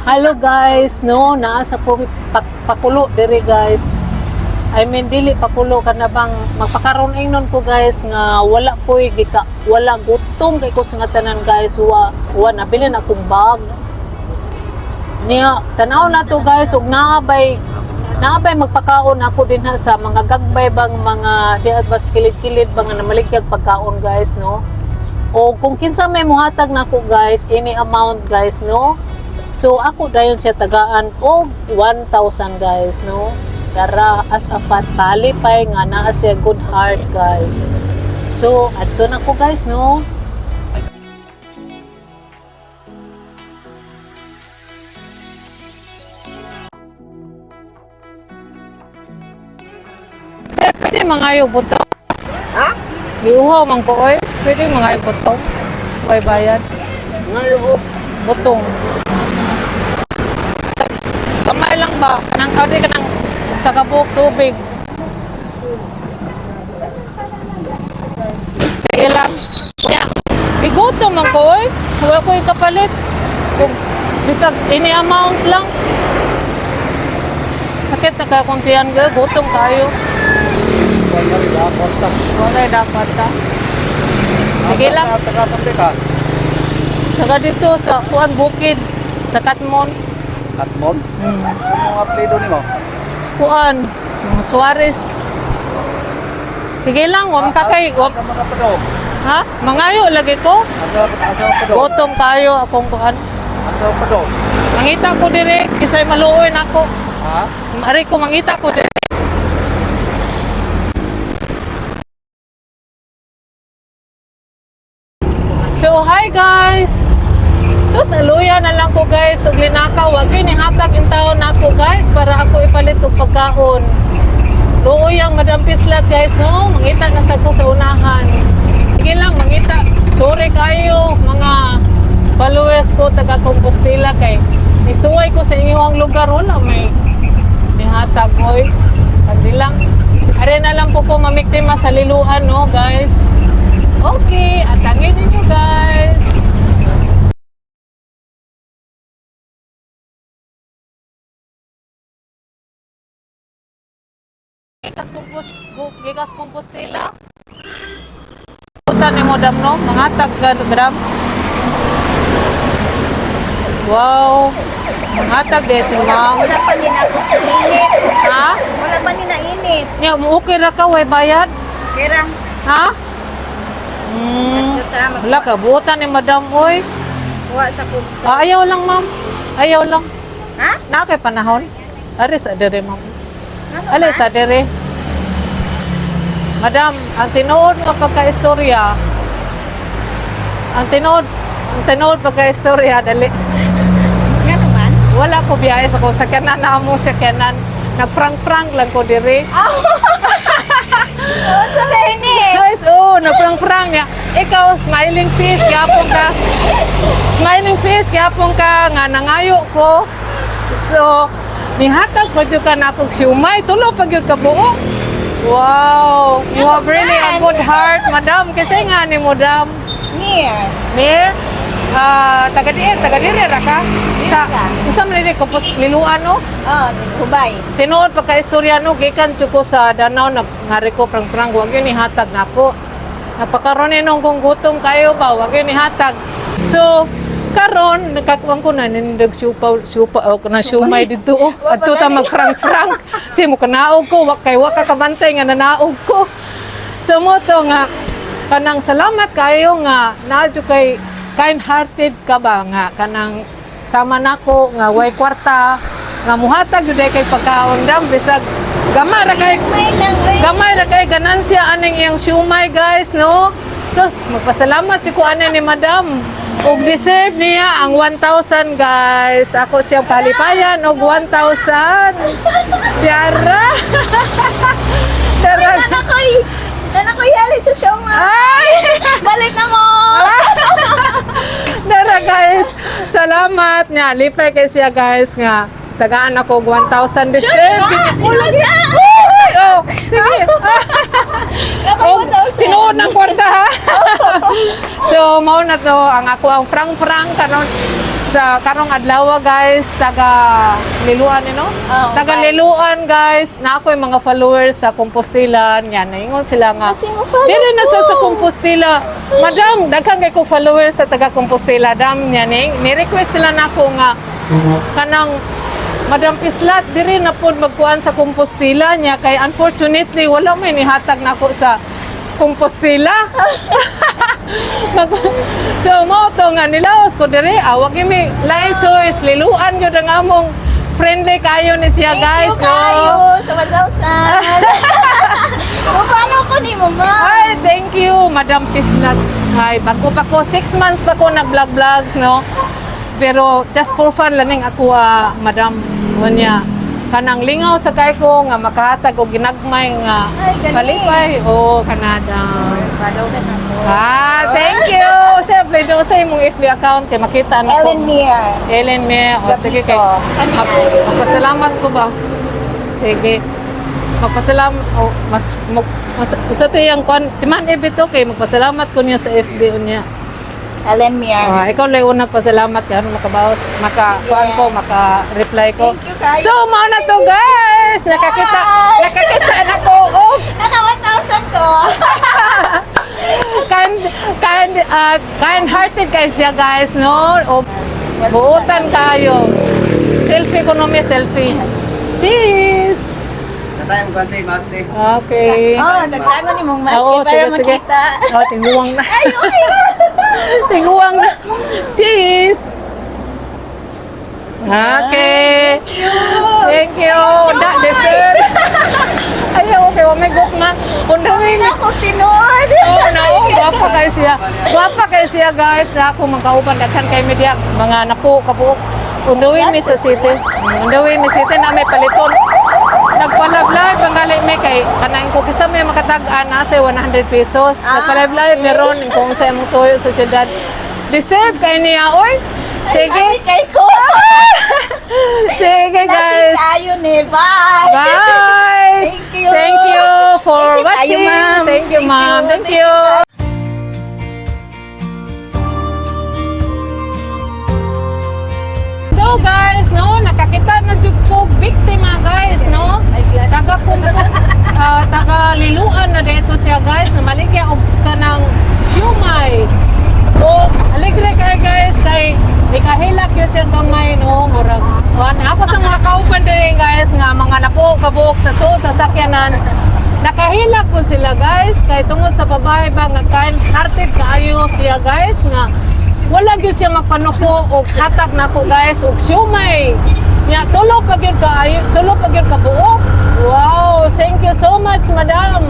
Hello guys, no, naa sa ko pakulo diri, guys. I mean, dili pakulo ka na bang magpakaroon ingnon ko, guys, nga wala ko'y gika, wala, gutom kay ko sa nga tanan, guys. Wa wa nabilin akong bag. Niya tanaw na to, guys, ug naabay magpakaon ako din ha sa mga gagbay bang mga di ba kilid-kilid ba nga namaligyag pagkaon, guys, no. O kung kinsa may muhatag nako, guys, any amount, guys, no. So ako dayon siya tagaan og 1,000, guys, no. Dara as a fat kalipay nga naa siya good heart, guys. So adto na ko, guys, no. Pwede mangayo butong. Ha? Giuhaw man ko oy. Pwede mangayo butong. Way bayad. Ngayon, Butong. Kamay lang ba? Kanang kadi kanang sa kabuk tubig. Sige lang. Ya. Igutom man ko oy. Wala ko kapalit. Kung bisag ini amount lang. Sakit na kaya kung tiyan ko, gutom kayo. wala rin dapat ta. Wala dapat ta. Sige lang. Taga ka. Taga dito sa Kuan Bukid, sa Katmon. Katmon? Ano ang apelido nimo? Kuan, mga Suarez. Sige lang, wam ka kay, wam, Asa mga padong? ha? Mangayo lagi ko. Asa padong? Gutom kayo akong kuan. Asa padong? Mangita ko dire kisay maluoy nako. Ha? Ari ko mangita ko dire. So, hi guys! Sus, naluya na lang ko, guys. Ug linakaw, wag gyud ni hatag in taon nako, guys, para ako ipalit og pagkaon. Luoy ang Madam Pislat, guys, no? Mangita na sa ko sa unahan. Sige lang, mangita. Sorry kayo mga followers ko taga Compostela kay nisuway ko sa inyong lugar, wala may nihatag oy. Sagdi lang. Are na lang po ko mamiktima sa liluan, no, guys. Okay, atangin ninyo, guys. Gikas Compos Gikas Compostela. Puta ni mo dam no, mga tag gram. Wow. Mga tag de si ma'am. Wala pa ni ako init. Ha? Wala pa ni nainit. Nya mo okay ra ka way bayad? Kira. Ha? Wala ka buotan ni madam oy. Wa sa kugso. Ah, ayaw lang, ma'am. Ayaw lang. Ha? Na kay panahon. Ari sa dere, ma'am. Ano Ali ba? sa dere. Madam, ang tinuod nga pagka-istorya, ang tinuod pagka-istorya, dali. Nga naman? Wala ko biyahe sa kong sakyanan na among sakyanan. Nagprang-prang lang ko diri. Oo, sa init. Guys, oh, nagprang-prang niya. Ikaw, smiling face, gyapon ka. Smiling face, gyapon ka, nga nangayo ko. So, nihatag pa jud ka na akong siumay. Tulo pa gyud ka buo. Wow, you have really a good heart, madam. Kasi nga ni madam. Near. Mir, ah, taga diin, taga dire ra ka. Sa, unsa man diri kapos liluan, no? Oh, Hubay. Tinuod pagka-istorya no, gikan jud ko sa Danau, nagngari ko prang-prang, wag yun ihatag nako. Napakaron ni nung kung gutom kayo ba, wag yun ihatag. So, karon nakakuan ko na nindag supa supa o na siumay didto oh. Adto ta magfrang-frang. Si mo kanaog ko, wa kay wa ka kabantay nga nanaog ko. So mo to nga kanang salamat kayo nga naa jud kay kind-hearted ka ba nga kanang sama nako nga way kwarta nga muhatag jud kay pagkaon dam bisag gamay ra kay May lang oy. gamay ra kay ganansya aning iyang siumay, guys, no. Sus, magpasalamat jud ko ani ni madam ug deserve niya ang 1,000, guys. Ako siyang palipayan og 1,000. Yara. Tara. Nanakoy. Nanakoy halit sa show nga. Ay! Balit na mo. Nara guys, salamat nga. Lipay kay siya, guys, nga. Tagaan ako og 1,000 deserve. Ulo niya. Uy! So, sige. Ako 1,000. Tinuod ng kwarta ha. So mao na to ang ako ang frang-frang karon sa karong adlaw, guys, taga Liloan ni, no? Oo, Taga bye. Liloan, guys, na ako yung mga followers sa Compostela nya, naingon sila nga Kasi mo follow dili na sa ko. Compostela. Madam, daghan kay kog followers sa taga Compostela, dam niya ning ni-request sila nako nga kanang Madam Pislat, diri na pod magkuan sa Compostela niya kay unfortunately wala may nihatag nako sa Compostela. So mao to nga nilaos ko diri, awag mi lain choice, Liloan gyud ang among friendly kayo ni siya Thank guys, you no. kayo sa 1,000. Mo-follow ko ni mo, ma'am. Ay, thank you, Madam Pislat. Ay, bago pa ko, 6 months pa ko nag-vlog vlogs, no? Pero just for fun lang ning ako, Madam. Unya, kanang lingaw sa kay ko nga makahatag og ginagmay nga Ay, gani. palipay o Canada. Follow ka na ko. Ah, thank you. Siyempre, doon sa imong FB account kay makita na ko. Ellen Mir. Ellen Mir. O, sige kay. Gabito. Magpasalamat ko ba? Sige. Magpasalamat. O, mas, mag, mas, sa ito yung kwan, timan FB to kay magpasalamat ko niya sa FB niya. Ellen Mir. Ah, ikaw lang unang pasalamat kay ano makabawas, maka Sige. kuan ko, maka-reply ko. Thank you, kayo. So, mao na to, guys. Nakakita, Bye! nakakita na ko. Oh, Naka 1,000 ko. Kind kind kind hearted kay siya, guys, no? O, buutan kayo. Selfie ko no, may selfie. Cheese. Na tayo magkante, maste. Okay. Oh, nagtago ni mong mask Oo, para sige, sige. makita. Oh, tinguwang na. Tinguwang na. Cheese. Okay. Thank you. Da, dessert. Ayaw, okay. Wa may gukma. Undawin. Ako tinuod. Oh, no. Gwapa kayo siya. Gwapa kayo siya, guys. Na ako magkauban. Daghan kay media. Mga napo, kabuok. Unduin mi sa city. Unduin mi city na may paliton. Nagpalablay pangali mi kay kanang ko kisa may makatag-an nasa 100 pesos. Ah, Nagpalablay meron kung sa imong tuyo sa syudad. Deserve kay niya, oy. Sige. Ay, kay ko. Sige, guys. Nasi tayo ni. Bye. Bye. Thank you. Thank you for Thank you kayo, watching. ma'am. Thank you, Thank ma'am. you. Thank you. So guys, no, nakakita na jud ko biktima, guys, no. Taga Kumpos, taga Liloan na dito siya, guys, na maligya og kanang siumay. O alegre kay guys kay nikahilak yun siya gamay, no, murag kuan ako sa mga kauban diri, guys, nga mga napo kabuok sa suod sa sakyanan. Nakahilak po sila, guys, kay tungod sa babae ba nga kind hearted kaayo siya, guys, nga wala gyud siya magpanuko og hatag nako, guys, og siumay. Nya tulo pa gyud ka tulo pa gyud ka buok. Wow, thank you so much, madam.